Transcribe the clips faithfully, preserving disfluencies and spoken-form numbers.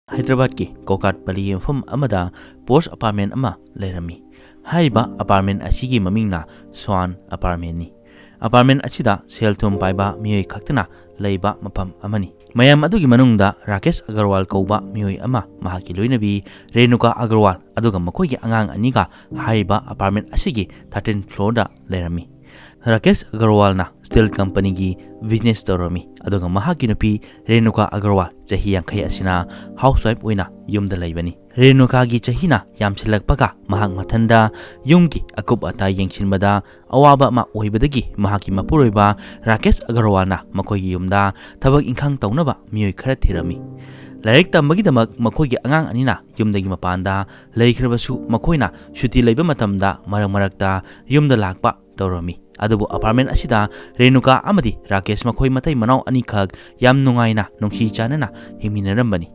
ꯍꯥꯏꯗ꯭ꯔꯕꯥꯗꯀꯤ ꯀꯣꯀꯥꯠꯄꯜꯂꯤꯒꯤ ꯃꯐꯝ ꯑꯃꯗ ꯄꯣꯁ ꯑꯄꯥꯔꯠꯃꯦꯟ ꯑꯃ ꯂꯩꯔꯝꯃꯤ꯫ ꯍꯥꯏꯔꯤꯕ ꯑꯄꯥꯔꯠꯃꯦꯟ ꯑꯁꯤꯒꯤ ꯃꯃꯤꯡꯅ ꯁ꯭ꯋꯥꯟ ꯑꯄꯥꯔꯠꯃꯦꯟꯅꯤ꯫ ꯑꯄꯥꯔꯠꯃꯦꯟ ꯑꯁꯤꯗ ꯁꯦꯜ ꯊꯨꯝ ꯄꯥꯏꯕ ꯃꯤꯑꯣꯏ ꯈꯛꯇꯅ ꯂꯩꯕ ꯃꯐꯝ ꯑꯃꯅꯤ꯫ ꯃꯌꯥꯝ ꯑꯗꯨꯒꯤ ꯃꯅꯨꯡꯗ ꯔꯥꯀꯦꯁ ꯑꯒꯔꯋꯥꯜ ꯀꯧꯕ ꯃꯤꯑꯣꯏ ꯑꯃ, ꯃꯍꯥꯛꯀꯤ ꯂꯣꯏꯅꯕꯤ ꯔꯦꯅꯨꯀꯥ ꯑꯒꯔꯋꯥꯜ, ꯑꯗꯨꯒ ꯃꯈꯣꯏꯒꯤ ꯑꯉꯥꯡ ꯑꯅꯤꯒ ꯍꯥꯏꯔꯤꯕ ꯑꯄꯥꯔꯠꯃꯦꯟ ꯑꯁꯤꯒꯤ ꯊꯥꯔꯇꯤꯟ ꯐ꯭ꯂꯣꯔꯗ ꯂꯩꯔꯝꯃꯤ꯫ ꯔꯥꯀꯦꯁ ꯑꯒꯔꯋꯥꯜꯅ ꯁ꯭ꯇꯤꯜ ꯀꯝꯄꯅꯤꯒꯤ ꯕꯤꯖꯤꯅꯦꯁ ꯇꯧꯔꯝꯃꯤ, ꯑꯗꯨꯒ ꯃꯍꯥꯛꯀꯤ ꯅꯨꯄꯤ ꯔꯦꯅꯨꯀꯥ ꯑꯒꯔꯋꯥꯜ, ꯆꯍꯤ ꯌꯥꯡꯈꯩ ꯑꯁꯤꯅ ꯍꯥꯎꯁꯋꯥꯏꯐ ꯑꯣꯏꯅ ꯌꯨꯝꯗ ꯂꯩꯕꯅꯤ꯫ ꯔꯦꯅꯨꯀꯥꯒꯤ ꯆꯍꯤꯅ ꯌꯥꯝꯁꯤꯜꯂꯛꯄꯒ ꯃꯍꯥꯛ ꯃꯊꯟꯗ ꯌꯨꯝꯒꯤ ꯑꯀꯨꯞ ꯑꯇꯥ ꯌꯦꯡꯁꯤꯟꯕꯗ ꯑꯋꯥꯕ ꯑꯃ ꯑꯣꯏꯕꯗꯒꯤ ꯃꯍꯥꯛꯀꯤ ꯃꯄꯨꯔꯣꯏꯕ ꯔꯥꯀꯦꯁ ꯑꯒꯔꯋꯥꯜꯅ ꯃꯈꯣꯏꯒꯤ ꯌꯨꯝꯗ ꯊꯕꯛ ꯏꯪꯈꯥꯡ ꯇꯧꯅꯕ ꯃꯤꯑꯣꯏ ꯈꯔ ꯊꯤꯔꯝꯃꯤ꯫ ꯂꯥꯏꯔꯤꯛ ꯇꯝꯕꯒꯤꯗꯃꯛ ꯃꯈꯣꯏꯒꯤ ꯑꯉꯥꯡ ꯑꯅꯤꯅ ꯌꯨꯝꯗꯒꯤ ꯃꯄꯥꯟꯗ ꯂꯩꯈ꯭ꯔꯕꯁꯨ, ꯃꯈꯣꯏꯅ ꯁꯨꯇꯤ ꯂꯩꯕ ꯃꯇꯝꯗ ꯃꯔꯛ ꯃꯔꯛꯇ ꯌꯨꯝꯗ ꯂꯥꯛꯄ ꯇꯧꯔꯝꯃꯤ꯫ ꯑꯗꯨꯕꯨ ꯑꯄꯥꯔꯠꯃꯦꯟ ꯑꯁꯤꯗ ꯔꯦꯅꯨꯀꯥ ꯑꯃꯗꯤ ꯔꯥꯀꯦꯁ ꯃꯈꯣꯏ ꯃꯇꯩ ꯃꯅꯥꯎ ꯑꯅꯤꯈꯛ ꯌꯥꯝ ꯅꯨꯡꯉꯥꯏꯅ ꯅꯨꯡꯁꯤ ꯆꯥꯟꯅꯅ ꯍꯤꯡꯃꯤꯟꯅꯔꯝꯕꯅꯤ꯫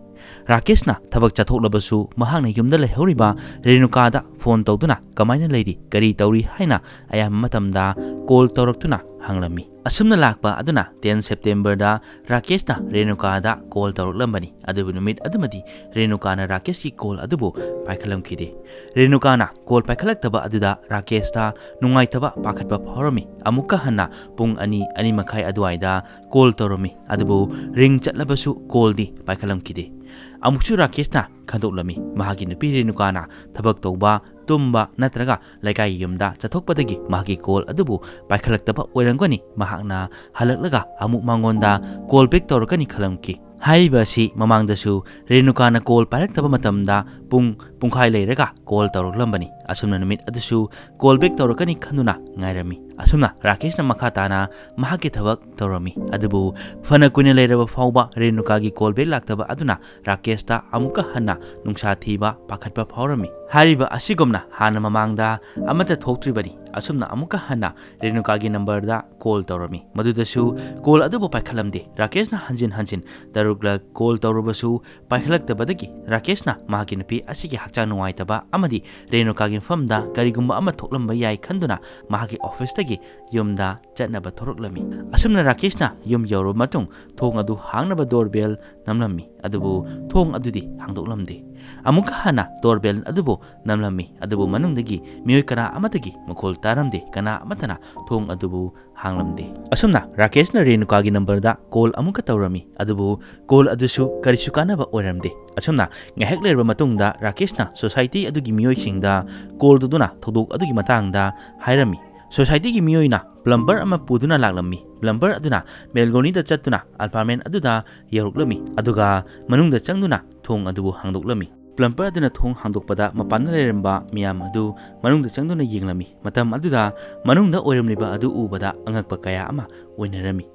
ꯔꯥꯀꯦꯁꯅ ꯊꯕꯛ ꯆꯠꯊꯣꯛꯂꯕꯁꯨ ꯃꯍꯥꯛꯅ ꯌꯨꯝꯗ ꯂꯩꯍꯧꯔꯤꯕ ꯔꯦꯅꯨꯀꯥꯗ ꯐꯣꯟ ꯇꯧꯗꯨꯅ "ꯀꯃꯥꯏꯅ ꯂꯩꯔꯤ, ꯀꯔꯤ ꯇꯧꯔꯤ?" ꯍꯥꯏꯅ ꯑꯌꯥꯝꯕ ꯃꯇꯝꯗ ꯀꯣꯜ ꯇꯧꯔꯛꯇꯨꯅ ꯍꯪꯂꯝꯃꯤ꯫ ꯑꯁꯨꯝꯅ ꯂꯥꯛꯄ ꯑꯗꯨꯅ ꯇꯦꯟ ꯁꯦꯞꯇꯦꯝꯕꯔꯗ ꯔꯥꯀꯦꯁꯅ ꯔꯦꯅꯨꯀꯥꯗ ꯀꯣꯜ ꯇꯧꯔꯛꯂꯝꯕꯅꯤ꯫ ꯑꯗꯨꯕꯨ ꯅꯨꯃꯤꯠ ꯑꯗꯨꯃꯗꯤ ꯔꯦꯅꯨꯀꯥꯅ ꯔꯥꯀꯦꯁꯀꯤ ꯀꯣꯜ ꯑꯗꯨꯕꯨ ꯄꯥꯏꯈꯠꯂꯝꯈꯤꯗꯦ꯫ ꯔꯦꯅꯨꯀꯥꯅ ꯀꯣꯜ ꯄꯥꯏꯈꯠꯂꯛꯇꯕ ꯑꯗꯨꯗ ꯔꯥꯀꯦꯁꯇ ꯅꯨꯡꯉꯥꯏꯇꯕ, ꯄꯥꯈꯠꯄ ꯐꯥꯎꯔꯝꯃꯤ꯫ ꯑꯃꯨꯛꯀ ꯍꯟꯅ ꯄꯨꯡ ꯑꯅꯤ, ꯑꯅꯤ ꯃꯈꯥꯏ ꯑꯗꯨꯋꯥꯏꯗ ꯀꯣꯜ ꯇꯧꯔꯝꯃꯤ, ꯑꯗꯨꯕꯨ ꯔꯤꯡ ꯆꯠꯂꯕꯁꯨ ꯀꯣꯜꯗꯤ ꯄꯥꯏꯈꯠꯂꯝꯈꯤꯗꯦ꯫ ꯑꯃꯨꯛꯁꯨ ꯔꯥꯀꯦꯁꯅ ꯈꯟꯗꯣꯛꯂꯝꯃꯤ, ꯃꯍꯥꯛꯀꯤ ꯅꯨꯄꯤ ꯔꯦꯅꯨꯀꯥꯅ ꯊꯕꯛ ꯇꯧꯕ, ꯇꯨꯝꯕ ꯅꯠꯇ꯭ꯔꯒ ꯂꯩꯀꯥꯏꯒꯤ ꯌꯨꯝꯗ ꯆꯠꯊꯣꯛꯄꯗꯒꯤ ꯃꯍꯥꯛꯀꯤ ꯀꯣꯜ ꯑꯗꯨꯕꯨ ꯄꯥꯏꯈꯠꯂꯛꯇꯕ ꯑꯣꯏꯔꯝꯒꯅꯤ꯫ ꯃꯍꯥꯛꯅ ꯍꯜꯂꯛꯂꯒ ꯑꯃꯨꯛ ꯃꯉꯣꯟꯗ ꯀꯣꯜ ꯕꯦꯛ ꯇꯧꯔꯛꯀꯅꯤ ꯈꯜꯂꯝꯈꯤ꯫ ꯍꯥꯏꯔꯤꯕ ꯑꯁꯤ ꯃꯃꯥꯡꯗꯁꯨ ꯔꯦꯅꯨꯀꯥꯅ ꯀꯣꯜ ꯄꯥꯏꯔꯛꯇꯕ ꯃꯇꯝꯗ ꯄꯨꯡ ꯄꯨꯡꯈꯥꯏ ꯂꯩꯔꯒ ꯀꯣꯜ ꯇꯧꯔꯛꯂꯝꯕꯅꯤ꯫ ꯑꯁꯨꯝꯅ ꯅꯨꯃꯤꯠ ꯑꯗꯨꯁꯨ ꯀꯣꯜ ꯕꯦꯛ ꯇꯧꯔꯛꯀꯅꯤ ꯈꯟꯗꯨꯅ ꯉꯥꯏꯔꯝꯃꯤ꯫ ꯑꯁꯨꯝꯅ ꯔꯥꯀꯦꯁꯅ ꯃꯈꯥ ꯇꯥꯅ ꯃꯍꯥꯛꯀꯤ ꯊꯕꯛ ꯇꯧꯔꯝꯃꯤ꯫ ꯑꯗꯨꯕꯨ ꯐꯅ ꯀꯨꯏꯅ ꯂꯩꯔꯕ ꯐꯥꯎꯕ ꯔꯦꯅꯨꯀꯥꯒꯤ ꯀꯣꯜ ꯕꯦꯛ ꯂꯥꯛꯇꯕ ꯑꯗꯨꯅ ꯔꯥꯀꯦꯁꯇ ꯑꯃꯨꯛꯀ ꯍꯟꯅ ꯅꯨꯡꯁꯥ ꯊꯤꯕ, ꯄꯥꯈꯠꯄ ꯐꯥꯎꯔꯝꯃꯤ꯫ ꯍꯥꯏꯔꯤꯕ ꯑꯁꯤꯒꯨꯝꯅ ꯍꯥꯟꯅ ꯃꯃꯥꯡꯗ ꯑꯃꯠꯇ ꯊꯣꯛꯇ꯭ꯔꯤꯕꯅꯤ꯫ ꯑꯁꯨꯝꯅ ꯑꯃꯨꯛꯀ ꯍꯟꯅ ꯔꯦꯅꯨꯀꯥꯒꯤ ꯅꯝꯕꯔꯗ ꯀꯣꯜ ꯇꯧꯔꯝꯃꯤ꯫ ꯃꯗꯨꯗꯁꯨ ꯀꯣꯜ ꯑꯗꯨꯕꯨ ꯄꯥꯏꯈꯠꯂꯝꯗꯦ꯫ ꯔꯥꯀꯦꯁꯅ ꯍꯟꯖꯤꯟ ꯍꯟꯖꯤꯟ ꯇꯔꯨꯛꯂꯛ ꯀꯣꯜ ꯇꯧꯔꯕꯁꯨ ꯄꯥꯏꯈꯠꯂꯛꯇꯕꯗꯒꯤ ꯔꯥꯀꯦꯁꯅ ꯃꯍꯥꯛꯀꯤ ꯅꯨꯄꯤ ꯑꯁꯤꯒꯤ ꯍꯛꯆꯥꯡ ꯅꯨꯡꯉꯥꯏꯇꯕ ꯑꯃꯗꯤ ꯔꯦꯅꯨꯀꯥꯒꯤ ꯃꯐꯝꯗ ꯀꯔꯤꯒꯨꯝꯕ ꯑꯃ ꯊꯣꯛꯂꯝꯕ ꯌꯥꯏ ꯈꯟꯗꯨꯅ ꯃꯍꯥꯛꯀꯤ ꯑꯣꯐꯤꯁꯇꯒꯤ ꯌꯨꯝꯗ ꯆꯠꯅꯕ ꯊꯣꯔꯛꯂꯝꯃꯤ꯫ ꯑꯁꯨꯝꯅ ꯔꯥꯀꯦꯁꯅ ꯌꯨꯝ ꯌꯧꯔꯕ ꯃꯇꯨꯡ ꯊꯣꯡ ꯑꯗꯨ ꯍꯥꯡꯅꯕ doorbell ꯅꯝꯂꯝꯃꯤ, ꯑꯗꯨꯕꯨ ꯊꯣꯡ ꯑꯗꯨꯗꯤ ꯍꯥꯡꯗꯣꯛꯂꯝꯗꯦ꯫ ꯑꯃꯨꯛꯀ ꯍꯟꯅ doorbell ꯑꯗꯨꯕꯨ ꯅꯝꯂꯝꯃꯤ, ꯑꯗꯨꯕꯨ ꯃꯅꯨꯡꯗꯒꯤ ꯃꯤꯑꯣꯏ ꯀꯅꯥ ꯑꯃꯠꯇꯒꯤ ꯃꯈꯣꯜ ꯇꯥꯔꯝꯗꯦ, ꯀꯅꯥ ꯑꯃꯠꯇꯅ ꯊꯣꯡ ꯑꯗꯨꯕꯨ ꯍꯥꯡꯂꯝꯗꯦ꯫ ꯑꯁꯨꯝꯅ ꯔꯥꯀꯦꯁꯅ ꯔꯦꯅꯨꯀꯥꯒꯤ ꯅꯝꯕꯔꯗ ꯀꯣꯜ ꯑꯃꯨꯛꯀ ꯇꯧꯔꯝꯃꯤ, ꯑꯗꯨꯕꯨ ꯀꯣꯜ ꯑꯗꯨꯁꯨ ꯀꯔꯤꯁꯨ ꯀꯥꯟꯅꯕ ꯑꯣꯏꯔꯝꯗꯦ꯫ ꯑꯁꯨꯝꯅ ꯉꯥꯏꯍꯥꯛ ꯂꯩꯔꯕ ꯃꯇꯨꯡꯗ ꯔꯥꯀꯦꯁꯅ ꯁꯣꯁꯥꯏꯇꯤ ꯑꯗꯨꯒꯤ ꯃꯤꯑꯣꯏꯁꯤꯡꯗ ꯀꯣꯜ ꯇꯧꯗꯨꯅ ꯊꯧꯗꯣꯛ ꯑꯗꯨꯒꯤ ꯃꯇꯥꯡꯗ ꯍꯥꯏꯔꯝꯃꯤ꯫ ꯁꯣꯁꯥꯏꯇꯤꯒꯤ ꯃꯤꯑꯣꯏꯅ ꯄ꯭ꯂꯝꯕꯔ ꯑꯃ ꯄꯨꯗꯨꯅ ꯂꯥꯛꯂꯝꯃꯤ꯫ ꯄ꯭ꯂꯝꯕꯔ ꯑꯗꯨꯅ ꯕꯦꯜꯀꯣꯅꯤꯗ ꯆꯠꯇꯨꯅ ꯑꯦꯄꯥꯔꯠꯃꯦꯟ ꯑꯗꯨꯗ ꯌꯧꯔꯛꯂꯝꯃꯤ, ꯑꯗꯨꯒ ꯃꯅꯨꯡꯗ ꯆꯪꯗꯨꯅ ꯊꯣꯡ ꯑꯗꯨꯕꯨ ꯍꯥꯡꯗꯣꯛꯂꯝꯃꯤ꯫ ꯄ꯭ꯂꯝꯕꯔ ꯑꯗꯨꯅ ꯊꯣꯡ ꯍꯥꯡꯗꯣꯛꯄꯗ ꯃꯄꯥꯟꯗ ꯂꯩꯔꯝꯕ ꯃꯤꯌꯥꯝ ꯑꯗꯨ ꯃꯅꯨꯡꯗ ꯆꯪꯗꯨꯅ ꯌꯦꯡꯂꯝꯃꯤ꯫ ꯃꯇꯝ ꯑꯗꯨꯗ ꯃꯅꯨꯡꯗ ꯑꯣꯏꯔꯝꯂꯤꯕ ꯑꯗꯨ ꯎꯕꯗ ꯑꯉꯛꯄ ꯀꯌꯥ ꯑꯃ ꯑꯣꯏꯅꯔꯝꯃꯤ꯫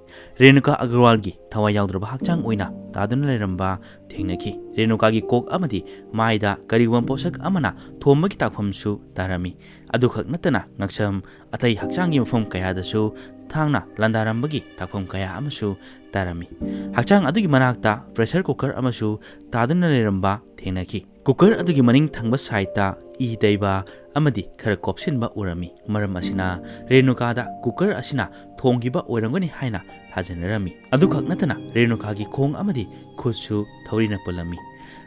ꯔꯦꯅꯨꯀꯥ ꯑꯒꯔꯋꯥꯜꯒꯤ ꯊꯋꯥꯏ ꯌꯥꯎꯗ꯭ꯔꯕ ꯍꯛꯆꯥꯡ ꯑꯣꯏꯅ ꯇꯥꯗꯨꯅ ꯂꯩꯔꯝꯕ ꯊꯦꯡꯅꯈꯤ꯫ ꯔꯦꯅꯨꯀꯥꯒꯤ ꯀꯣꯛ ꯑꯃꯗꯤ ꯃꯥꯏꯗ ꯀꯔꯤꯒꯨꯝꯕ ꯄꯣꯠꯁꯛ ꯑꯃꯅ ꯊꯣꯝꯕꯒꯤ ꯇꯥꯛꯐꯝꯁꯨ ꯇꯥꯔꯝꯃꯤ꯫ ꯑꯗꯨꯈꯛ ꯅꯠꯇꯅ ꯉꯛꯁꯝ, ꯑꯇꯩ ꯍꯛꯆꯥꯡꯒꯤ ꯃꯐꯝ ꯀꯌꯥꯗꯁꯨ ꯊꯥꯡꯅ ꯂꯥꯟꯗꯥꯔꯝꯕꯒꯤ ꯇꯥꯛꯐꯝ ꯀꯌꯥ ꯑꯃꯁꯨ ꯇꯥꯔꯝꯃꯤ꯫ ꯍꯛꯆꯥꯡ ꯑꯗꯨꯒꯤ ꯃꯅꯥꯛꯇ pressure cooker ꯑꯃꯁꯨ ꯇꯥꯗꯨꯅ ꯂꯩꯔꯝꯕ ꯊꯦꯡꯅꯈꯤ꯫ Cooker ꯑꯗꯨꯒꯤ ꯃꯅꯤꯡ ꯊꯪꯕ sideꯇ ꯏ ꯇꯩꯕ ꯑꯃꯗꯤ ꯈꯔ ꯀꯣꯞꯁꯤꯟꯕ ꯎꯔꯝꯃꯤ꯫ ꯃꯔꯝ ꯑꯁꯤꯅ ꯔꯦꯅꯨꯀꯥꯗ cooker ꯑꯁꯤꯅ ꯊꯣꯡꯈꯤꯕ ꯑꯣꯏꯔꯝꯒꯅꯤ ꯍꯥꯏꯅ ꯊꯥꯖꯅꯔꯝꯃꯤ꯫ ꯑꯗꯨꯈꯛ ꯅꯠꯇꯅ ꯔꯦꯅꯨꯀꯥꯒꯤ ꯈꯣꯡ ꯑꯃꯗꯤ ꯈꯨꯠꯁꯨ ꯊꯧꯔꯤꯅ ꯄꯨꯜꯂꯝꯃꯤ꯫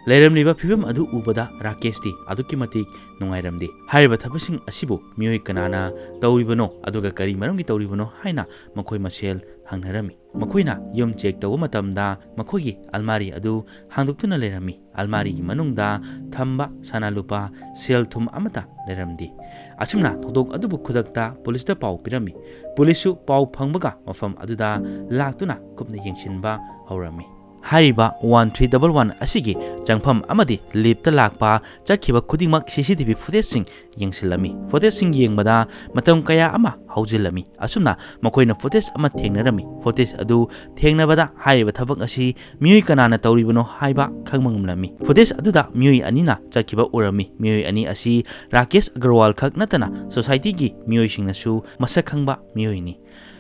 ꯂꯩꯔꯝꯂꯤꯕ ꯐꯤꯕꯝ ꯑꯗꯨ ꯎꯕꯗ ꯔꯥꯀꯦꯁꯇꯤ ꯑꯗꯨꯛꯀꯤ ꯃꯇꯤꯛ ꯅꯨꯡꯉꯥꯏꯔꯝꯗꯦ꯫ ꯍꯥꯏꯔꯤꯕ ꯊꯕꯛꯁꯤꯡ ꯑꯁꯤꯕꯨ ꯃꯤꯑꯣꯏ ꯀꯅꯥꯅ ꯇꯧꯔꯤꯕꯅꯣ, ꯑꯗꯨꯒ ꯀꯔꯤ ꯃꯔꯝꯒꯤ ꯇꯧꯔꯤꯕꯅꯣ ꯍꯥꯏꯅ ꯃꯈꯣꯏ ꯃꯁꯦꯜ ꯍꯪꯅꯔꯝꯃꯤ꯫ ꯃꯈꯣꯏꯅ ꯌꯨꯝ check ꯇꯧꯕ ꯃꯇꯝꯗ ꯃꯈꯣꯏꯒꯤ ꯑꯜꯃꯥꯔꯤ ꯑꯗꯨ ꯍꯥꯡꯗꯣꯛꯇꯨꯅ ꯂꯩꯔꯝꯃꯤ꯫ ꯑꯜꯃꯥꯔꯤꯒꯤ ꯃꯅꯨꯡꯗ ꯊꯝꯕ ꯁꯅꯥ ꯂꯨꯄꯥ, ꯁꯦꯜ ꯊꯨꯝ ꯑꯃꯠꯇ ꯂꯩꯔꯝꯗꯦ꯫ ꯑꯁꯨꯝꯅ ꯊꯧꯗꯣꯛ ꯑꯗꯨꯕꯨ ꯈꯨꯗꯛꯇ ꯄꯨꯂꯤꯁꯇ ꯄꯥꯎ ꯄꯤꯔꯝꯃꯤ꯫ ꯄꯨꯂꯤꯁꯁꯨ ꯄꯥꯎ ꯐꯪꯕꯒ ꯃꯐꯝ ꯑꯗꯨꯗ ꯂꯥꯛꯇꯨꯅ ꯀꯨꯞꯅ ꯌꯦꯡꯁꯤꯟꯕ ꯍꯧꯔꯝꯃꯤ꯫ ꯍꯥꯏꯔꯤꯕ one three double one ꯑꯁꯤꯒꯤ ꯆꯪꯐꯝ ꯑꯃꯗꯤ liftꯇ ꯂꯥꯛꯄ ꯆꯠꯈꯤꯕ ꯈꯨꯗꯤꯡꯃꯛ CCTV footageꯁꯤꯡ ꯌꯦꯡꯁꯤꯜꯂꯝꯃꯤ꯫ Footageꯁꯤꯡ ꯌꯦꯡꯕꯗ ꯃꯇꯝ ꯀꯌꯥ ꯑꯃ ꯍꯧꯖꯤꯜꯂꯝꯃꯤ꯫ ꯑꯁꯨꯝꯅ ꯃꯈꯣꯏꯅ footage ꯑꯃ ꯊꯦꯡꯅꯔꯝꯃꯤ꯫ Footage ꯑꯗꯨ ꯊꯦꯡꯅꯕꯗ ꯍꯥꯏꯔꯤꯕ ꯊꯕꯛ ꯑꯁꯤ ꯃꯤꯑꯣꯏ ꯀꯅꯥꯅ ꯇꯧꯔꯤꯕꯅꯣ ꯍꯥꯏꯕ ꯈꯪꯕ ꯉꯝꯂꯝꯃꯤ꯫ Footage ꯑꯗꯨꯗ ꯃꯤꯑꯣꯏ ꯑꯅꯤꯅ ꯆꯠꯈꯤꯕ ꯎꯔꯝꯃꯤ꯫ ꯃꯤꯑꯣꯏ ꯑꯅꯤ ꯑꯁꯤ ꯔꯥꯀꯦꯁ ꯑꯒꯔꯋꯥꯜ ꯈꯛ ꯅꯠꯇꯅ societyꯒꯤ ꯃꯤꯑꯣꯏꯁꯤꯡꯅꯁꯨ ꯃꯁꯛ ꯈꯪꯕ ꯃꯤꯑꯣꯏꯅꯤ꯫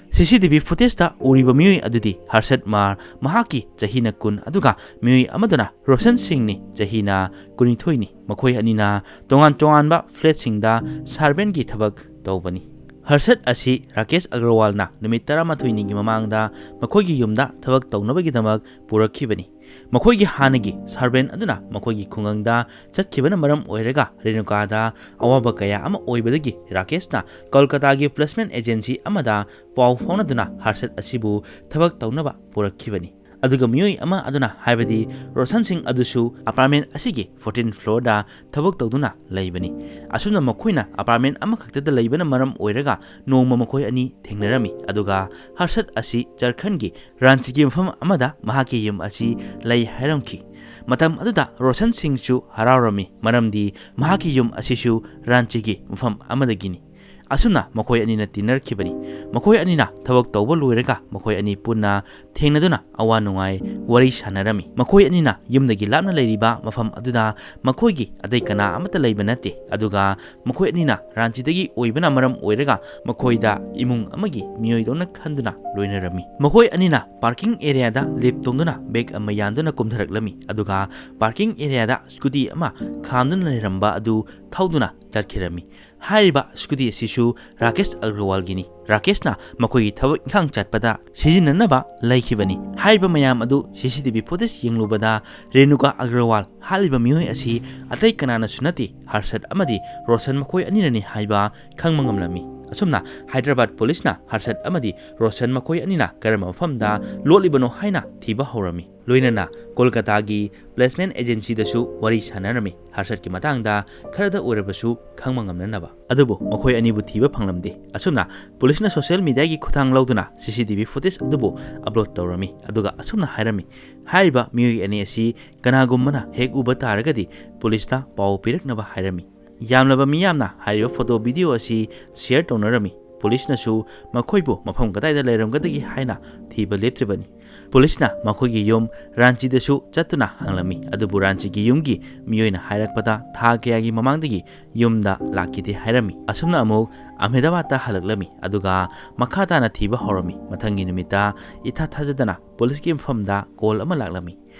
ꯁꯤ ꯁꯤ ꯇꯤ ꯚꯤ ꯐꯨꯇꯦꯖꯇ ꯎꯔꯤꯕ ꯃꯤꯑꯣꯏ ꯑꯗꯨꯗꯤ ꯍꯔꯁꯠ ꯃꯥꯔ, ꯃꯍꯥꯛꯀꯤ ꯆꯍꯤꯅ ꯀꯨꯟ, ꯑꯗꯨꯒ ꯃꯤꯑꯣꯏ ꯑꯃꯗꯨꯅ ꯔꯣꯁꯟ ꯁꯤꯡꯅꯤ, ꯆꯍꯤꯅ ꯀꯨꯟꯅꯤꯊꯣꯏꯅꯤ꯫ ꯃꯈꯣꯏ ꯑꯅꯤꯅ ꯇꯣꯉꯥꯟ ꯇꯣꯉꯥꯟꯕ ꯐ꯭ꯂꯦꯠꯁꯤꯡꯗ ꯁꯥꯔꯚꯦꯟꯒꯤ ꯊꯕꯛ ꯇꯧꯕꯅꯤ꯫ ꯍꯔꯁꯠ ꯑꯁꯤ ꯔꯥꯀꯦꯁ ꯑꯒꯔꯋꯥꯜꯅ ꯅꯨꯃꯤꯠ ꯇꯔꯥꯃꯥꯊꯣꯏꯅꯤꯒꯤ ꯃꯃꯥꯡꯗ ꯃꯈꯣꯏꯒꯤ ꯌꯨꯝꯗ ꯊꯕꯛ ꯇꯧꯅꯕꯒꯤꯗꯃꯛ ꯄꯨꯔꯛꯈꯤꯕꯅꯤ꯫ ꯃꯈꯣꯏꯒꯤ ꯍꯥꯟꯅꯒꯤ ꯁꯥꯔꯚꯦꯟ ꯑꯗꯨꯅ ꯃꯈꯣꯏꯒꯤ ꯈꯨꯡꯒꯪꯗ ꯆꯠꯈꯤꯕꯅ ꯃꯔꯝ ꯑꯣꯏꯔꯒ ꯔꯦꯅꯨꯀꯥꯗ ꯑꯋꯥꯕ ꯀꯌꯥ ꯑꯃ ꯑꯣꯏꯕꯗꯒꯤ ꯔꯥꯀꯦꯁꯅ ꯀꯣꯜꯀꯇꯥꯒꯤ ꯄ꯭ꯂꯦꯁꯃꯦꯟ ꯑꯦꯖꯦꯟꯁꯤ ꯑꯃꯗ ꯄꯥꯎ ꯐꯥꯎꯅꯗꯨꯅ ꯍꯔꯁꯠ ꯑꯁꯤꯕꯨ ꯊꯕꯛ ꯇꯧꯅꯕ ꯄꯨꯔꯛꯈꯤꯕꯅꯤ꯫ ꯑꯗꯨꯒ ꯃꯤꯑꯣꯏ ꯑꯃ ꯑꯗꯨꯅ, ꯍꯥꯏꯕꯗꯤ ꯔꯣꯁꯟ ꯁꯤꯡ ꯑꯗꯨꯁꯨ ꯑꯄꯥꯔꯠꯃꯦꯟ ꯑꯁꯤꯒꯤ ꯐꯣꯔꯇꯤꯟ ꯐ꯭ꯂꯣꯔꯗ ꯊꯕꯛ ꯇꯧꯗꯨꯅ ꯂꯩꯕꯅꯤ꯫ ꯑꯁꯨꯝꯅ ꯃꯈꯣꯏꯅ ꯑꯄꯥꯔꯠꯃꯦꯟ ꯑꯃꯈꯛꯇꯗ ꯂꯩꯕꯅ ꯃꯔꯝ ꯑꯣꯏꯔꯒ ꯅꯣꯡꯃ ꯃꯈꯣꯏ ꯑꯅꯤ ꯊꯦꯡꯅꯔꯝꯃꯤ, ꯑꯗꯨꯒ ꯍꯔꯁꯠ ꯑꯁꯤ ꯖꯔꯈꯟꯒꯤ ꯔꯥꯟꯆꯤꯒꯤ ꯃꯐꯝ ꯑꯃꯗ ꯃꯍꯥꯛꯀꯤ ꯌꯨꯝ ꯑꯁꯤ ꯂꯩ ꯍꯥꯏꯔꯝꯈꯤ꯫ ꯃꯇꯝ ꯑꯗꯨꯗ ꯔꯣꯁꯟ ꯁꯤꯡꯁꯨ ꯍꯔꯥꯎꯔꯝꯃꯤ, ꯃꯔꯝꯗꯤ ꯃꯍꯥꯛꯀꯤ ꯌꯨꯝ ꯑꯁꯤꯁꯨ ꯔꯥꯟꯆꯤꯒꯤ ꯃꯐꯝ ꯑꯃꯗꯒꯤꯅꯤ꯫ ꯑꯁꯨꯝꯅ ꯃꯈꯣꯏ ꯑꯅꯤꯅ ꯇꯤꯟꯅꯔꯛꯈꯤꯕꯅꯤ꯫ ꯃꯈꯣꯏ ꯑꯅꯤꯅ ꯊꯕꯛ ꯇꯧꯕ ꯂꯣꯏꯔꯒ ꯃꯈꯣꯏ ꯑꯅꯤ ꯄꯨꯟꯅ ꯊꯦꯡꯅꯗꯨꯅ ꯑꯋꯥ ꯅꯨꯡꯉꯥꯏ ꯋꯥꯔꯤ ꯁꯥꯟꯅꯔꯝꯃꯤ꯫ ꯃꯈꯣꯏ ꯑꯅꯤꯅ ꯌꯨꯝꯗꯒꯤ ꯂꯥꯞꯅ ꯂꯩꯔꯤꯕ ꯃꯐꯝ ꯑꯗꯨꯗ ꯃꯈꯣꯏꯒꯤ ꯑꯇꯩ ꯀꯅꯥ ꯑꯃꯠꯇ ꯂꯩꯕ ꯅꯠꯇꯦ, ꯑꯗꯨꯒ ꯃꯈꯣꯏ ꯑꯅꯤꯅ ꯔꯥꯟꯆꯤꯗꯒꯤ ꯑꯣꯏꯕꯅ ꯃꯔꯝ ꯑꯣꯏꯔꯒ ꯃꯈꯣꯏꯗ ꯏꯃꯨꯡ ꯑꯃꯒꯤ ꯃꯤꯑꯣꯏꯗꯧꯅ ꯈꯟꯗꯨꯅ ꯂꯣꯏꯅꯔꯝꯃꯤ꯫ ꯃꯈꯣꯏ ꯑꯅꯤꯅ ꯄꯥꯔꯀꯤꯡ ꯑꯦꯔꯤꯌꯥꯗ ꯂꯤꯐ ꯇꯣꯡꯗꯨꯅ ꯕꯦꯒ ꯑꯃ ꯌꯥꯟꯗꯨꯅ ꯀꯨꯝꯊꯔꯛꯂꯝꯃꯤ, ꯑꯗꯨꯒ ꯄꯥꯔꯀꯤꯡ ꯑꯦꯔꯤꯌꯥꯗ ꯁ꯭ꯀꯨꯇꯤ ꯑꯃ ꯈꯥꯝꯗꯨꯅ ꯂꯩꯔꯝꯕ ꯑꯗꯨ ꯊꯧꯗꯨꯅ ꯆꯠꯈꯤꯔꯝꯃꯤ꯫ ꯍꯥꯏꯔꯤꯕ ꯁ꯭ꯀꯨꯇꯤ ꯑꯁꯤꯁꯨ ꯔꯥꯀꯦꯁ ꯑꯒꯔꯋꯥꯜꯒꯤꯅꯤ꯫ ꯔꯥꯀꯦꯁꯅ ꯃꯈꯣꯏꯒꯤ ꯊꯕꯛ ꯏꯪꯈꯥꯡ ꯆꯠꯄꯗ ꯁꯤꯖꯤꯟꯅꯅꯕ ꯂꯩꯈꯤꯕꯅꯤ꯫ ꯍꯥꯏꯔꯤꯕ ꯃꯌꯥꯝ ꯑꯗꯨ C C T V footage ꯌꯦꯡꯂꯨꯕꯗ ꯔꯦꯅꯨꯀꯥ ꯑꯒꯔꯋꯥꯜ ꯍꯥꯏꯔꯤꯕ ꯃꯤꯑꯣꯏ ꯑꯁꯤ ꯑꯇꯩ ꯀꯅꯥꯅꯁꯨ ꯅꯠꯇꯦ, ꯍꯔꯁꯠ ꯑꯃꯗꯤ ꯔꯣꯁꯟ ꯃꯈꯣꯏ ꯑꯅꯤꯅꯅꯤ ꯍꯥꯏꯕ ꯈꯪꯕ ꯉꯝꯂꯝꯃꯤ꯫ ꯑꯁꯨꯝꯅ ꯍꯥꯏꯗ꯭ꯔꯕꯥꯗ ꯄꯨꯂꯤꯁꯅ ꯍꯔꯁꯠ ꯑꯃꯗꯤ ꯔꯣꯁꯟ ꯃꯈꯣꯏ ꯑꯅꯤꯅ ꯀꯔꯝꯕ ꯃꯐꯝꯗ ꯂꯣꯠꯂꯤꯕꯅꯣ ꯍꯥꯏꯅ ꯊꯤꯕ ꯍꯧꯔꯝꯃꯤ꯫ ꯂꯣꯏꯅꯅ ꯀꯣꯜꯀꯇꯥꯒꯤ ꯄ꯭ꯂꯦꯁꯃꯦꯟ ꯑꯦꯖꯦꯟꯁꯤꯗꯁꯨ ꯋꯥꯔꯤ ꯁꯥꯟꯅꯔꯝꯃꯤ, ꯍꯔꯁꯠꯀꯤ ꯃꯇꯥꯡꯗ ꯈꯔꯗ ꯑꯣꯏꯔꯕꯁꯨ ꯈꯪꯕ ꯉꯝꯅꯅꯕ꯫ ꯑꯗꯨꯕꯨ ꯃꯈꯣꯏ ꯑꯅꯤꯕꯨ ꯊꯤꯕ ꯐꯪꯂꯝꯗꯦ꯫ ꯑꯁꯨꯝꯅ ꯄꯨꯂꯤꯁꯅ ꯁꯣꯁꯤꯌꯦꯜ ꯃꯤꯗꯤꯌꯥꯒꯤ ꯈꯨꯠꯊꯥꯡ ꯂꯧꯗꯨꯅ ꯁꯤ ꯁꯤ ꯇꯤ ꯚꯤ ꯐꯨꯇꯦꯖ ꯑꯗꯨꯕꯨ ꯑꯞꯂꯣꯗ ꯇꯧꯔꯝꯃꯤ, ꯑꯗꯨꯒ ꯑꯁꯨꯝꯅ ꯍꯥꯏꯔꯝꯃꯤ, ꯍꯥꯏꯔꯤꯕ ꯃꯤꯑꯣꯏ ꯑꯅꯤ ꯑꯁꯤ ꯀꯅꯥꯒꯨꯝꯕꯅ ꯍꯦꯛ ꯎꯕ ꯇꯥꯔꯒꯗꯤ ꯄꯨꯂꯤꯁꯇ ꯄꯥꯎ ꯄꯤꯔꯛꯅꯕ ꯍꯥꯏꯔꯝꯃꯤ꯫ ꯌꯥꯝꯂꯕ ꯃꯤꯌꯥꯝꯅ ꯍꯥꯏꯔꯤꯕ ꯐꯣꯇꯣ ꯚꯤꯗꯤꯑꯣ ꯑꯁꯤ ꯁꯤꯌꯔ ꯇꯧꯅꯔꯝꯃꯤ꯫ ꯄꯨꯂꯤꯁꯅꯁꯨ ꯃꯈꯣꯏꯕꯨ ꯃꯐꯝ ꯀꯗꯥꯏꯗ ꯂꯩꯔꯝꯒꯗꯒꯦ ꯍꯥꯏꯅ ꯊꯤꯕ ꯂꯦꯞꯇ꯭ꯔꯤꯕꯅꯤ꯫ ꯄꯨꯂꯤꯁꯅ ꯃꯈꯣꯏꯒꯤ ꯌꯨꯝ ꯔꯥꯟꯆꯤꯗꯁꯨ ꯆꯠꯇꯨꯅ ꯍꯪꯂꯝꯃꯤ, ꯑꯗꯨꯕꯨ ꯔꯥꯟꯆꯤꯒꯤ ꯌꯨꯝꯒꯤ ꯃꯤꯑꯣꯏꯅ ꯍꯥꯏꯔꯛꯄꯗ ꯊꯥ ꯀꯌꯥꯒꯤ ꯃꯃꯥꯡꯗꯒꯤ ꯌꯨꯝꯗ ꯂꯥꯛꯈꯤꯗꯦ ꯍꯥꯏꯔꯝꯃꯤ꯫ ꯑꯁꯨꯝꯅ ꯑꯃꯨꯛ ꯑꯍꯃꯦꯗꯥꯕꯥꯗꯇ ꯍꯜꯂꯛꯂꯝꯃꯤ, ꯑꯗꯨꯒ ꯃꯈꯥ ꯇꯥꯅ ꯊꯤꯕ ꯍꯧꯔꯝꯃꯤ꯫ ꯃꯊꯪꯒꯤ ꯅꯨꯃꯤꯠꯇ ꯏꯊꯥ ꯊꯥꯖꯗꯅ ꯄꯨꯂꯤꯁꯀꯤ ꯃꯐꯝꯗ ꯀꯣꯜ ꯑꯃ ꯂꯥꯛꯂꯝꯃꯤ,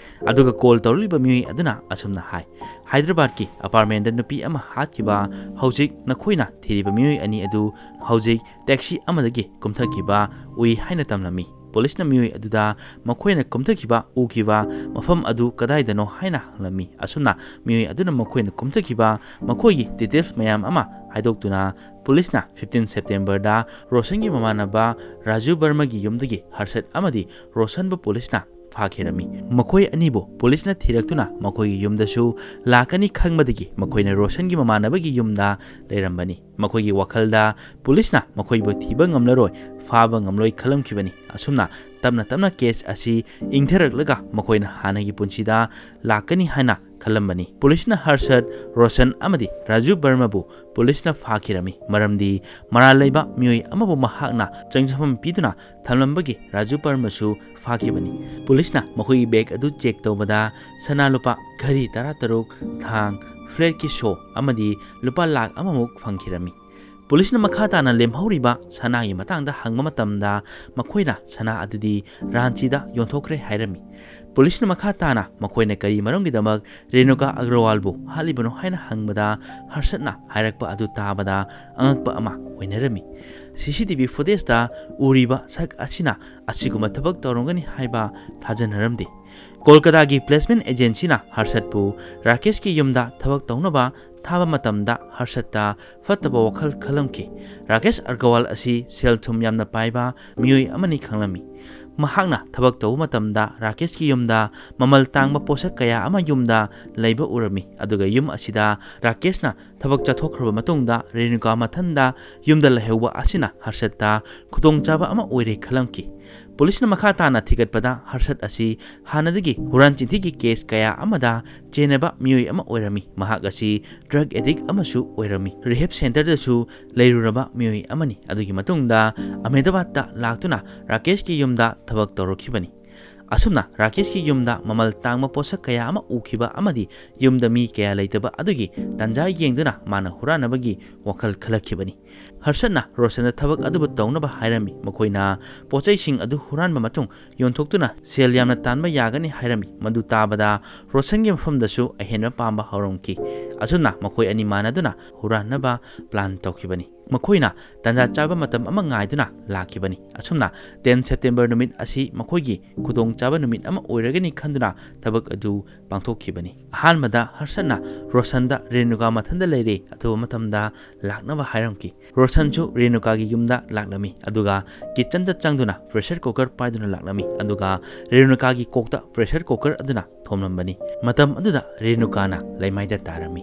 ꯑꯗꯨꯒ ꯀꯣꯜ ꯇꯧꯔꯛꯂꯤꯕ ꯃꯤꯑꯣꯏ ꯑꯗꯨꯅ ꯑꯁꯨꯝꯅ ꯍꯥꯏ, "ꯍꯥꯏꯗ꯭ꯔꯕꯥꯗꯀꯤ ꯑꯄꯥꯔꯠꯃꯦꯟꯗ ꯅꯨꯄꯤ ꯑꯃ ꯍꯥꯠꯈꯤꯕ, ꯍꯧꯖꯤꯛ ꯅꯈꯣꯏꯅ ꯊꯤꯔꯤꯕ ꯃꯤꯑꯣꯏ ꯑꯅꯤ ꯑꯗꯨ ꯍꯧꯖꯤꯛ ꯇꯦꯛꯁꯤ ꯑꯃꯗꯒꯤ ꯀꯨꯝꯊꯈꯤꯕ ꯎꯏ" ꯍꯥꯏꯅ ꯇꯝꯂꯝꯃꯤ꯫ ꯄꯨꯂꯤꯁꯅ ꯃꯤꯑꯣꯏ ꯑꯗꯨꯗ ꯃꯈꯣꯏꯅ ꯀꯨꯝꯊꯈꯤꯕ ꯎꯈꯤꯕ ꯃꯐꯝ ꯑꯗꯨ ꯀꯗꯥꯏꯗꯅꯣ ꯍꯥꯏꯅ ꯍꯪꯂꯝꯃꯤ꯫ ꯑꯁꯨꯝꯅ ꯃꯤꯑꯣꯏ ꯑꯗꯨꯅ ꯃꯈꯣꯏꯅ ꯀꯨꯝꯊꯈꯤꯕ ꯃꯈꯣꯏꯒꯤ ꯗꯤꯇꯦꯜꯁ ꯃꯌꯥꯝ ꯑꯃ ꯍꯥꯏꯗꯣꯛꯇꯨꯅ ꯄꯨꯂꯤꯁꯅ fifteen Septemberꯗ ꯔꯣꯁꯟꯒꯤ ꯃꯃꯥꯟꯅꯕ ꯔꯥꯖꯨ ꯕꯔꯃꯒꯤ ꯌꯨꯝꯗꯒꯤ ꯍꯔꯁꯠ ꯑꯃꯗꯤ ꯔꯣꯁꯟꯕꯨ ꯄꯨꯂꯤꯁꯅ ꯐꯥꯈꯤꯔꯝꯃꯤ꯫ ꯃꯈꯣꯏ ꯑꯅꯤꯕꯨ ꯄꯨꯂꯤꯁꯅ ꯊꯤꯔꯛꯇꯨꯅ ꯃꯈꯣꯏꯒꯤ ꯌꯨꯝꯗꯁꯨ ꯂꯥꯛꯀꯅꯤ ꯈꯪꯕꯗꯒꯤ ꯃꯈꯣꯏꯅ ꯔꯣꯁꯟꯒꯤ ꯃꯃꯥꯟꯅꯕꯒꯤ ꯌꯨꯝꯗ ꯂꯩꯔꯝꯕꯅꯤ꯫ ꯃꯈꯣꯏꯒꯤ ꯋꯥꯈꯜꯗ ꯄꯨꯂꯤꯁꯅ ꯃꯈꯣꯏꯕꯨ ꯊꯤꯕ ꯉꯝꯂꯔꯣꯏ, ꯐꯥꯕ ꯉꯝꯂꯣꯏ ꯈꯜꯂꯝꯈꯤꯕꯅꯤ꯫ ꯑꯁꯨꯝꯅ ꯇꯞꯅ ꯇꯞꯅ ꯀꯦꯁ ꯑꯁꯤ ꯏꯪꯊꯔꯛꯂꯒ ꯃꯈꯣꯏꯅ ꯍꯥꯟꯅꯒꯤ ꯄꯨꯟꯁꯤꯗ ꯂꯥꯛꯀꯅꯤ ꯍꯥꯏꯅ ꯈꯜꯂꯝꯕꯅꯤ꯫ ꯄꯨꯂꯤꯁꯅ ꯍꯔꯁꯠ, ꯔꯣꯁꯟ ꯑꯃꯗꯤ ꯔꯥꯖꯨ ꯕꯔꯃꯕꯨ ꯄꯨꯂꯤꯁꯅ ꯐꯥꯈꯤꯔꯝꯃꯤ, ꯃꯔꯝꯗꯤ ꯃꯔꯥꯜ ꯂꯩꯕ ꯃꯤꯑꯣꯏ ꯑꯃꯕꯨ ꯃꯍꯥꯛꯅ ꯆꯪꯖꯐꯝ ꯄꯤꯗꯨꯅ ꯊꯝꯂꯝꯕꯒꯤ ꯔꯥꯖꯨ ꯕꯔꯃꯁꯨ ꯐꯥꯈꯤꯕꯅꯤ꯫ ꯄꯨꯂꯤꯁꯅ ꯃꯈꯣꯏꯒꯤ ꯕꯦꯒ ꯑꯗꯨ ꯆꯦꯛ ꯇꯧꯕꯗ ꯁꯅꯥ ꯂꯨꯄꯥ ꯘꯔꯤ ꯇꯔꯥꯇꯔꯨꯛ, ꯊꯥꯡ, ꯐ꯭ꯂꯦꯠꯀꯤ ꯁꯣ ꯑꯃꯗꯤ ꯂꯨꯄꯥ ꯂꯥꯈ ꯑꯃꯃꯨꯛ ꯐꯪꯈꯤꯔꯝꯃꯤ꯫ ꯄꯨꯂꯤꯁꯅ ꯃꯈꯥ ꯇꯥꯅ ꯂꯦꯝꯍꯧꯔꯤꯕ ꯁꯅꯥꯒꯤ ꯃꯇꯥꯡꯗ ꯍꯪꯕ ꯃꯇꯝꯗ ꯃꯈꯣꯏꯅ ꯁꯅꯥ ꯑꯗꯨꯗꯤ ꯔꯥꯟꯆꯤꯗ ꯌꯣꯟꯊꯣꯛꯈ꯭ꯔꯦ ꯍꯥꯏꯔꯝꯃꯤ꯫ ꯄꯨꯂꯤꯁꯅ ꯃꯈꯥ ꯇꯥꯅ ꯃꯈꯣꯏꯅ ꯀꯔꯤ ꯃꯔꯝꯒꯤꯗꯃꯛ ꯔꯦꯅꯨꯀꯥ ꯑꯒ꯭ꯔꯋꯥꯜꯕꯨ ꯍꯥꯠꯂꯤꯕꯅꯣ ꯍꯥꯏꯅ ꯍꯪꯕꯗ ꯍꯔꯁꯠꯅ ꯍꯥꯏꯔꯛꯄ ꯑꯗꯨ ꯇꯥꯕꯗ ꯑꯉꯛꯄ ꯑꯃ ꯑꯣꯏꯅꯔꯝꯃꯤ꯫ ꯁꯤ ꯁꯤ ꯇꯤ ꯚꯤ ꯐꯨꯇꯦꯖꯇ ꯎꯔꯤꯕ ꯁꯛ ꯑꯁꯤꯅ ꯑꯁꯤꯒꯨꯝꯕ ꯊꯕꯛ ꯇꯧꯔꯝꯒꯅꯤ ꯍꯥꯏꯕ ꯊꯥꯖꯅꯔꯝꯗꯦ꯫ ꯀꯣꯜꯀꯇꯥꯒꯤ ꯄ꯭ꯂꯦꯁꯃꯦꯟ ꯑꯦꯖꯦꯟꯁꯤꯅ ꯍꯔꯁꯠꯄꯨ ꯔꯥꯀꯦꯁꯀꯤ ꯌꯨꯝꯗ ꯊꯕꯛ ꯇꯧꯅꯕ ꯊꯥꯕ ꯃꯇꯝꯗ ꯍꯔꯁꯠꯇ ꯐꯠꯇꯕ ꯋꯥꯈꯜ ꯈꯜꯂꯝꯈꯤ꯫ ꯔꯥꯀꯦꯁ ꯑꯒ꯭ꯔꯋꯥꯜ ꯑꯁꯤ ꯁꯦꯜ ꯊꯨꯝ ꯌꯥꯝꯅ ꯄꯥꯏꯕ ꯃꯤꯑꯣꯏ ꯑꯃꯅꯤ ꯈꯪꯂꯝꯃꯤ꯫ ꯃꯍꯥꯛꯅ ꯊꯕꯛ ꯇꯧꯕ ꯃꯇꯝꯗ ꯔꯥꯀꯦꯁꯀꯤ ꯌꯨꯝꯗ ꯃꯃꯜ ꯇꯥꯡꯕ ꯄꯣꯠꯁꯛ ꯀꯌꯥ ꯑꯃ ꯌꯨꯝꯗ ꯂꯩꯕ ꯎꯔꯝꯃꯤ, ꯑꯗꯨꯒ ꯌꯨꯝ ꯑꯁꯤꯗ ꯔꯥꯀꯦꯁꯅ ꯊꯕꯛ ꯆꯠꯊꯣꯛꯈ꯭ꯔꯕ ꯃꯇꯨꯡꯗ ꯔꯦꯅꯨꯀꯥ ꯃꯊꯟꯗ ꯌꯨꯝꯗ ꯂꯩꯍꯧꯕ ꯑꯁꯤꯅ ꯍꯔꯁꯠꯇ ꯈꯨꯗꯣꯡꯆꯥꯕ ꯑꯃ ꯑꯣꯏꯔꯦ ꯈꯜꯂꯝꯈꯤ꯫ ꯄꯨꯂꯤꯁꯅ ꯃꯈꯥ ꯇꯥꯅ ꯊꯤꯒꯠꯄꯗ ꯍꯔꯁꯠ ꯑꯁꯤ ꯍꯥꯟꯅꯗꯒꯤ ꯍꯨꯔꯥꯟ ꯆꯤꯟꯊꯤꯒꯤ ꯀꯦꯁ ꯀꯌꯥ ꯑꯃꯗ ꯆꯦꯟꯅꯕ ꯃꯤꯑꯣꯏ ꯑꯃ ꯑꯣꯏꯔꯝꯃꯤ꯫ ꯃꯍꯥꯛ ꯑꯁꯤ ꯗ꯭ꯔꯒ ꯑꯦꯗꯤꯛ ꯑꯃꯁꯨ ꯑꯣꯏꯔꯝꯃꯤ꯫ ꯔꯤꯍꯦꯕ ꯁꯦꯟꯇꯔꯗꯁꯨ ꯂꯩꯔꯨꯔꯕ ꯃꯤꯑꯣꯏ ꯑꯃꯅꯤ꯫ ꯑꯗꯨꯒꯤ ꯃꯇꯨꯡꯗ ꯑꯍꯃꯦꯗꯥꯕꯥꯗꯇ ꯂꯥꯛꯇꯨꯅ ꯔꯥꯀꯦꯁꯀꯤ ꯌꯨꯝꯗ ꯊꯕꯛ ꯇꯧꯔꯛꯈꯤꯕꯅꯤ꯫ ꯑꯁꯨꯝꯅ ꯔꯥꯀꯦꯁꯀꯤ ꯌꯨꯝꯗ ꯃꯃꯜ ꯇꯥꯡꯕ ꯄꯣꯠꯁꯛ ꯀꯌꯥ ꯑꯃ ꯎꯈꯤꯕ ꯑꯃꯗꯤ ꯌꯨꯝꯗ ꯃꯤ ꯀꯌꯥ ꯂꯩꯇꯕ ꯑꯗꯨꯒꯤ ꯇꯥꯟꯖꯥ ꯌꯦꯡꯗꯨꯅ ꯃꯥꯅ ꯍꯨꯔꯥꯟꯅꯕꯒꯤ ꯋꯥꯈꯜ ꯈꯜꯂꯛꯈꯤꯕꯅꯤ꯫ ꯍꯔꯁꯠꯅ ꯔꯣꯁꯟꯗ ꯊꯕꯛ ꯑꯗꯨꯕꯨ ꯇꯧꯅꯕ ꯍꯥꯏꯔꯝꯃꯤ꯫ ꯃꯈꯣꯏꯅ ꯄꯣꯠꯆꯩꯁꯤꯡ ꯑꯗꯨ ꯍꯨꯔꯥꯟꯕ ꯃꯇꯨꯡ ꯌꯣꯟꯊꯣꯛꯇꯨꯅ ꯁꯦꯜ ꯌꯥꯝꯅ ꯇꯥꯟꯕ ꯌꯥꯒꯅꯤ ꯍꯥꯏꯔꯝꯃꯤ꯫ ꯃꯗꯨ ꯇꯥꯕꯗ ꯔꯣꯁꯟꯒꯤ ꯃꯐꯝꯗꯁꯨ ꯑꯍꯦꯟꯕ ꯄꯥꯝꯕ ꯍꯧꯔꯝꯈꯤ꯫ ꯑꯁꯨꯝꯅ ꯃꯈꯣꯏ ꯑꯅꯤ ꯃꯥꯟꯅꯗꯨꯅ ꯍꯨꯔꯥꯟꯅꯕ ꯄ꯭ꯂꯥꯟ ꯇꯧꯈꯤꯕꯅꯤ꯫ ꯃꯈꯣꯏꯅ ꯇꯥꯟꯖꯥ ꯆꯥꯕ ꯃꯇꯝ ꯑꯃ ꯉꯥꯏꯗꯨꯅ ꯂꯥꯛꯈꯤꯕꯅꯤ꯫ ꯑꯁꯨꯝꯅ ꯇꯦꯟ ꯁꯦꯞꯇꯦꯝꯕꯔ ꯅꯨꯃꯤꯠ ꯑꯁꯤ ꯃꯈꯣꯏꯒꯤ ꯈꯨꯗꯣꯡꯆꯥꯕ ꯅꯨꯃꯤꯠ ꯑꯃ ꯑꯣꯏꯔꯒꯅꯤ ꯈꯟꯗꯨꯅ ꯊꯕꯛ ꯑꯗꯨ ꯄꯥꯡꯊꯣꯛꯈꯤꯕꯅꯤ꯫ ꯑꯍꯥꯟꯕꯗ ꯍꯔꯁꯠꯅ ꯔꯣꯁꯟꯗ ꯔꯦꯅꯨꯀꯥ ꯃꯊꯟꯇ ꯂꯩꯔꯦ, ꯑꯊꯨꯕ ꯃꯇꯝꯗ ꯂꯥꯛꯅꯕ ꯍꯥꯏꯔꯝꯈꯤ꯫ ꯔꯣꯁꯟꯁꯨ ꯔꯦꯅꯨꯀꯥꯒꯤ ꯌꯨꯝꯗ ꯂꯥꯛꯂꯝꯃꯤ, ꯑꯗꯨꯒ ꯀꯤꯠꯆꯟꯗ ꯆꯪꯗꯨꯅ ꯄ꯭ꯔꯦꯁꯔ ꯀꯨꯀꯔ ꯄꯥꯏꯗꯨꯅ ꯂꯥꯛꯂꯝꯃꯤ, ꯑꯗꯨꯒ ꯔꯦꯅꯨꯀꯥꯒꯤ ꯀꯣꯛꯇ ꯄ꯭ꯔꯦꯁꯔ ꯀꯨꯀꯔ ꯑꯗꯨꯅ ꯊꯣꯝꯂꯝꯕꯅꯤ꯫ ꯃꯇꯝ ꯑꯗꯨꯗ ꯔꯦꯅꯨꯀꯥꯅ ꯂꯩꯃꯥꯏꯗ ꯇꯥꯔꯝꯃꯤ꯫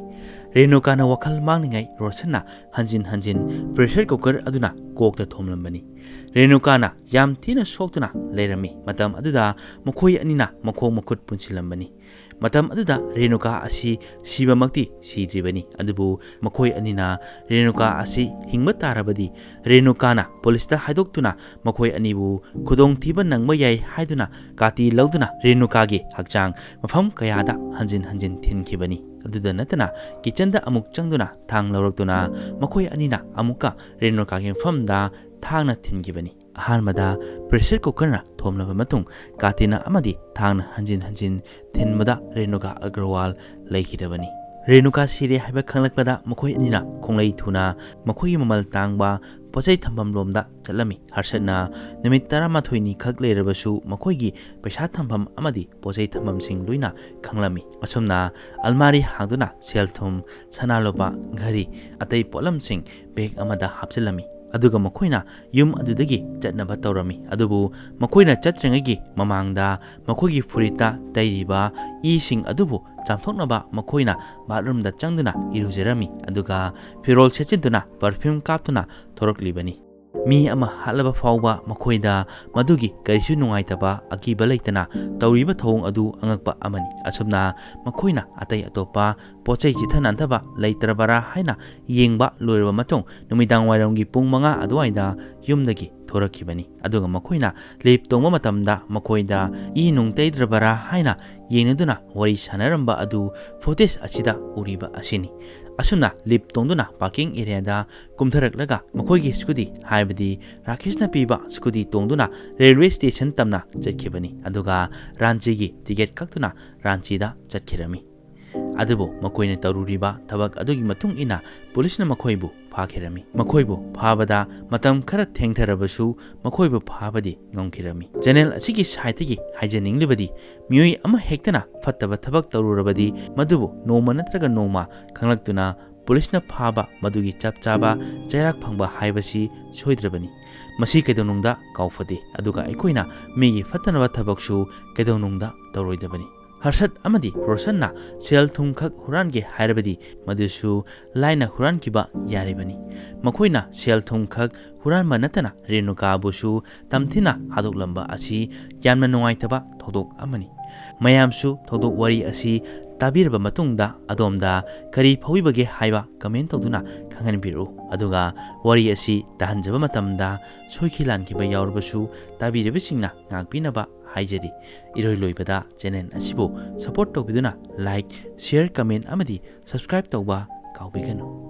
ꯔꯦꯅꯨꯀꯥꯅ ꯋꯥꯈꯜ ꯃꯥꯡꯂꯤꯉꯩ ꯔꯣꯁꯟꯅ ꯍꯟꯖꯤꯟ ꯍꯟꯖꯤꯟ ꯄ꯭ꯔꯦꯁꯔ ꯀꯨꯀꯔ ꯑꯗꯨꯅ ꯀꯣꯛꯇ ꯊꯣꯝꯂꯝꯕꯅꯤ꯫ ꯔꯦꯅꯨꯀꯥꯅ ꯌꯥꯝ ꯊꯤꯅ ꯁꯣꯛꯇꯨꯅ ꯂꯩꯔꯝꯃꯤ꯫ ꯃꯇꯝ ꯑꯗꯨꯗ ꯃꯈꯣꯏ ꯑꯅꯤꯅ ꯃꯈꯣꯡ ꯃꯈꯨꯠ ꯄꯨꯟꯁꯤꯜꯂꯝꯕꯅꯤ꯫ ꯃꯇꯝ ꯑꯗꯨꯗ ꯔꯦꯅꯨꯀꯥ ꯑꯁꯤ ꯁꯤꯕꯃꯛꯇꯤ ꯁꯤꯗ꯭ꯔꯤꯕꯅꯤ, ꯑꯗꯨꯕꯨ ꯃꯈꯣꯏ ꯑꯅꯤꯅ ꯔꯦꯅꯨꯀꯥ ꯑꯁꯤ ꯍꯤꯡꯕ ꯇꯥꯔꯕꯗꯤ ꯔꯦꯅꯨꯀꯥꯅ ꯄꯨꯂꯤꯁꯇ ꯍꯥꯏꯗꯣꯛꯇꯨꯅ ꯃꯈꯣꯏ ꯑꯅꯤꯕꯨ ꯈꯨꯗꯣꯡꯊꯤꯕ ꯅꯪꯕ ꯌꯥꯏ ꯍꯥꯏꯗꯨꯅ ꯀꯥꯇꯤ ꯂꯧꯗꯨꯅ ꯔꯦꯅꯨꯀꯥꯒꯤ ꯍꯛꯆꯥꯡ ꯃꯐꯝ ꯀꯌꯥꯗ ꯍꯟꯖꯤꯟ ꯍꯟꯖꯤꯟ ꯊꯤꯟꯈꯤꯕꯅꯤ꯫ ꯑꯗꯨꯗ ꯅꯠꯇꯅ ꯀꯤꯠꯆꯟꯗ ꯑꯃꯨꯛ ꯆꯪꯗꯨꯅ ꯊꯥꯡ ꯂꯧꯔꯛꯇꯨꯅ ꯃꯈꯣꯏ ꯑꯅꯤꯅ ꯑꯃꯨꯛꯀ ꯔꯦꯅꯨꯀꯥꯒꯤ ꯃꯐꯝꯗ ꯊꯥꯡꯅ ꯊꯤꯟꯈꯤꯕꯅꯤ꯫ ꯑꯍꯥꯟꯕꯗ ꯄ꯭ꯔꯦꯁꯔ ꯀꯨꯀꯔꯅ ꯊꯣꯝꯂꯕ ꯃꯇꯨꯡ ꯀꯥꯇꯤꯅ ꯑꯃꯗꯤ ꯊꯥꯡꯅ ꯍꯟꯖꯤꯟ ꯍꯟꯖꯤꯟ ꯊꯤꯟꯕꯗ ꯔꯦꯅꯨꯀꯥ ꯑꯒꯔꯋꯥꯜ ꯂꯩꯈꯤꯗꯕꯅꯤ꯫ ꯔꯦꯅꯨꯀꯥ ꯁꯤꯔꯦ ꯍꯥꯏꯕ ꯈꯪꯂꯛꯄꯗ ꯃꯈꯣꯏ ꯑꯅꯤꯅ ꯈꯣꯡꯂꯩ ꯊꯨꯅ ꯃꯈꯣꯏꯒꯤ ꯃꯃꯜ ꯇꯥꯡꯕ ꯄꯣꯠꯆꯩ ꯊꯝꯐꯝ ꯂꯣꯝꯗ ꯆꯠꯂꯝꯃꯤ꯫ ꯍꯔꯁꯠꯅ ꯅꯨꯃꯤꯠ ꯇꯔꯥꯃꯥꯊꯣꯏꯅꯤ ꯈꯛ ꯂꯩꯔꯕꯁꯨ ꯃꯈꯣꯏꯒꯤ ꯄꯩꯁꯥ ꯊꯝꯐꯝ ꯑꯃꯗꯤ ꯄꯣꯠꯆꯩ ꯊꯝꯐꯝꯁꯤꯡ ꯂꯣꯏꯅ ꯈꯪꯂꯝꯃꯤ꯫ ꯑꯁꯨꯝꯅ ꯑꯜꯃꯥꯔꯤ ꯍꯥꯡꯗꯨꯅ ꯁꯦꯜ ꯊꯨꯝ, ꯁꯅꯥ ꯂꯨꯄꯥ, ꯘꯔꯤ, ꯑꯇꯩ ꯄꯣꯠꯂꯝꯁꯤꯡ ꯕꯦꯒ ꯑꯃꯗ ꯍꯥꯞꯆꯤꯜꯂꯝꯃꯤ꯫ ꯑꯗꯨꯒ ꯃꯈꯣꯏꯅ ꯌꯨꯝ ꯑꯗꯨꯗꯒꯤ ꯆꯠꯅꯕ ꯇꯧꯔꯝꯃꯤ꯫ ꯑꯗꯨꯕꯨ ꯃꯈꯣꯏꯅ ꯆꯠꯇ꯭ꯔꯤꯉꯩꯒꯤ ꯃꯃꯥꯡꯗ ꯃꯈꯣꯏꯒꯤ ꯐꯨꯔꯤꯠꯇ ꯇꯩꯔꯤꯕ ꯏꯁꯤꯡ ꯑꯗꯨꯕꯨ ꯆꯥꯝꯊꯣꯛꯅꯕ ꯃꯈꯣꯏꯅ ꯕꯥꯠꯔꯨꯝꯗ ꯆꯪꯗꯨꯅ ꯏꯔꯨꯖꯔꯝꯃꯤ꯫ ꯑꯗꯨꯒ ꯐꯤꯔꯣꯜ ꯁꯦꯠꯆꯤꯟꯗꯨꯅ ꯄꯔꯐ꯭ꯌꯨꯝ ꯀꯥꯞꯇꯨꯅ ꯊꯣꯔꯛꯂꯤꯕꯅꯤ꯫ ꯃꯤ ꯑꯃ ꯍꯥꯠꯂꯕ ꯐꯥꯎꯕ ꯃꯈꯣꯏꯗ ꯃꯗꯨꯒꯤ ꯀꯔꯤꯁꯨ ꯅꯨꯡꯉꯥꯏꯇꯕ, ꯑꯀꯤꯕ ꯂꯩꯇꯅ ꯇꯧꯔꯤꯕ ꯊꯧꯑꯣꯡ ꯑꯗꯨ ꯑꯉꯛꯄ ꯑꯃꯅꯤ꯫ ꯑꯁꯨꯝꯅ ꯃꯈꯣꯏꯅ ꯑꯇꯩ ꯑꯇꯣꯞꯄ ꯄꯣꯠꯆꯩ ꯆꯤꯊ ꯅꯥꯟꯊꯕ ꯂꯩꯇ꯭ꯔꯕꯔꯥ ꯍꯥꯏꯅ ꯌꯦꯡꯕ ꯂꯣꯏꯔꯕ ꯃꯇꯨꯡ ꯅꯨꯃꯤꯗꯥꯡ ꯋꯥꯏꯔꯝꯒꯤ ꯄꯨꯡ ꯃꯉꯥ ꯑꯗꯨꯋꯥꯏꯗ ꯌꯨꯝꯗꯒꯤ ꯊꯣꯔꯛꯈꯤꯕꯅꯤ꯫ ꯑꯗꯨꯒ ꯃꯈꯣꯏꯅ ꯂꯤꯐ ꯇꯣꯡꯕ ꯃꯇꯝꯗ ꯃꯈꯣꯏꯗ ꯏ ꯅꯨꯡ ꯇꯩꯗ꯭ꯔꯕꯔꯥ ꯍꯥꯏꯅ ꯌꯦꯡꯅꯗꯨꯅ ꯋꯥꯔꯤ ꯁꯥꯟꯅꯔꯝꯕ ꯑꯗꯨ ꯐꯨꯇꯦꯖ ꯑꯁꯤꯗ ꯎꯔꯤꯕ ꯑꯁꯤꯅꯤ꯫ ꯑꯁꯨꯝꯅ ꯂꯤꯐ ꯇꯣꯡꯗꯨꯅ ꯄꯥꯔꯀꯤꯡ ꯑꯦꯔꯤꯌꯥꯗ ꯀꯨꯝꯊꯔꯛꯂꯒ ꯃꯈꯣꯏꯒꯤ ꯁ꯭ꯀꯨꯇꯤ, ꯍꯥꯏꯕꯗꯤ ꯔꯥꯀꯦꯁꯅ ꯄꯤꯕ ꯁ꯭ꯀꯨꯇꯤ ꯇꯣꯡꯗꯨꯅ ꯔꯦꯜꯋꯦ ꯁ꯭ꯇꯦꯁꯟ ꯇꯝꯅ ꯆꯠꯈꯤꯕꯅꯤ꯫ ꯑꯗꯨꯒ ꯔꯥꯟꯆꯤꯒꯤ ꯇꯤꯀꯦꯠ ꯀꯛꯇꯨꯅ ꯔꯥꯟꯆꯤꯗ ꯆꯠꯈꯤꯔꯝꯃꯤ꯫ ꯑꯗꯨꯕꯨ ꯃꯈꯣꯏꯅ ꯇꯧꯔꯨꯔꯤꯕ ꯊꯕꯛ ꯑꯗꯨꯒꯤ ꯃꯇꯨꯡ ꯏꯟꯅ ꯄꯨꯂꯤꯁꯅ ꯃꯈꯣꯏꯕꯨ ꯐꯥꯈꯤꯔꯝꯃꯤ꯫ ꯃꯈꯣꯏꯕꯨ ꯐꯥꯕꯗ ꯃꯇꯝ ꯈꯔ ꯊꯦꯡꯊꯔꯕꯁꯨ ꯃꯈꯣꯏꯕꯨ ꯐꯥꯕꯗꯤ ꯉꯝꯈꯤꯔꯝꯃꯤ꯫ ꯆꯦꯅꯦꯜ ꯑꯁꯤꯒꯤ ꯁꯥꯏꯠꯇꯒꯤ ꯍꯥꯏꯖꯅꯤꯡꯂꯤꯕꯗꯤ, ꯃꯤꯑꯣꯏ ꯑꯃ ꯍꯦꯛꯇꯅ ꯐꯠꯇꯕ ꯊꯕꯛ ꯇꯧꯔꯨꯔꯕꯗꯤ ꯃꯗꯨꯕꯨ ꯅꯣꯡꯃ ꯅꯠꯇ꯭ꯔꯒ ꯅꯣꯡꯃ ꯈꯪꯂꯛꯇꯨꯅ ꯄꯨꯂꯤꯁꯅ ꯐꯥꯕ, ꯃꯗꯨꯒꯤ ꯆꯞ ꯆꯥꯕ ꯆꯩꯔꯥꯛ ꯐꯪꯕ ꯍꯥꯏꯕꯁꯤ ꯁꯣꯏꯗ꯭ꯔꯕꯅꯤ꯫ ꯃꯁꯤ ꯀꯩꯗꯧꯅꯨꯡꯗ ꯀꯥꯎꯐꯗꯦ꯫ ꯑꯗꯨꯒ ꯑꯩꯈꯣꯏꯅ ꯃꯤꯒꯤ ꯐꯠꯇꯅꯕ ꯊꯕꯛꯁꯨ ꯀꯩꯗꯧꯅꯨꯡꯗ ꯇꯧꯔꯣꯏꯗꯕꯅꯤ꯫ ꯍꯔꯁꯠ ꯑꯃꯗꯤ ꯔꯣꯁꯟꯅ ꯁꯦꯜ ꯊꯨꯝ ꯈꯛ ꯍꯨꯔꯥꯟꯒꯦ ꯍꯥꯏꯔꯕꯗꯤ ꯃꯗꯨꯁꯨ ꯂꯥꯏꯅ ꯍꯨꯔꯥꯟꯈꯤꯕ ꯌꯥꯔꯤꯕꯅꯤ꯫ ꯃꯈꯣꯏꯅ ꯁꯦꯜ ꯊꯨꯝ ꯈꯛ ꯍꯨꯔꯥꯟꯕ ꯅꯠꯇꯅ ꯔꯦꯅꯨꯀꯥꯕꯨꯁꯨ ꯇꯝꯊꯤꯅ ꯍꯥꯠꯇꯣꯛꯂꯝꯕ ꯑꯁꯤ ꯌꯥꯝꯅ ꯅꯨꯡꯉꯥꯏꯇꯕ ꯊꯧꯗꯣꯛ ꯑꯃꯅꯤ꯫ ꯃꯌꯥꯝꯁꯨ ꯊꯧꯗꯣꯛ ꯋꯥꯔꯤ ꯑꯁꯤ ꯇꯥꯕꯤꯔꯕ ꯃꯇꯨꯡꯗ ꯑꯗꯣꯝꯗ ꯀꯔꯤ ꯐꯥꯎꯕꯤꯕꯒꯦ ꯍꯥꯏꯕ ꯀꯃꯦꯟ ꯇꯧꯗꯨꯅ ꯈꯪꯍꯟꯕꯤꯔꯛꯎ꯫ ꯑꯗꯨꯒ ꯋꯥꯔꯤ ꯑꯁꯤ ꯇꯥꯍꯟꯖꯕ ꯃꯇꯝꯗ ꯁꯣꯏꯈꯤ ꯂꯥꯟꯈꯤꯕ ꯌꯥꯎꯔꯕꯁꯨ ꯇꯥꯕꯤꯔꯤꯕꯁꯤꯡꯅ ꯉꯥꯛꯄꯤꯅꯕ ꯍꯥꯏꯖꯔꯤ꯫ ꯏꯔꯣꯏ ꯂꯣꯏꯕꯗ ꯆꯦꯅꯦꯜ ꯑꯁꯤꯕꯨ ꯁꯄꯣꯔꯠ ꯇꯧꯕꯤꯗꯨꯅ ꯂꯥꯏꯛ, ꯁꯤꯌꯔ, ꯀꯃꯦꯟ ꯑꯃꯗꯤ ꯁꯕꯁꯀ꯭ꯔꯥꯏꯕ ꯇꯧꯕ ꯀꯥꯎꯕꯤꯒꯅꯨ꯫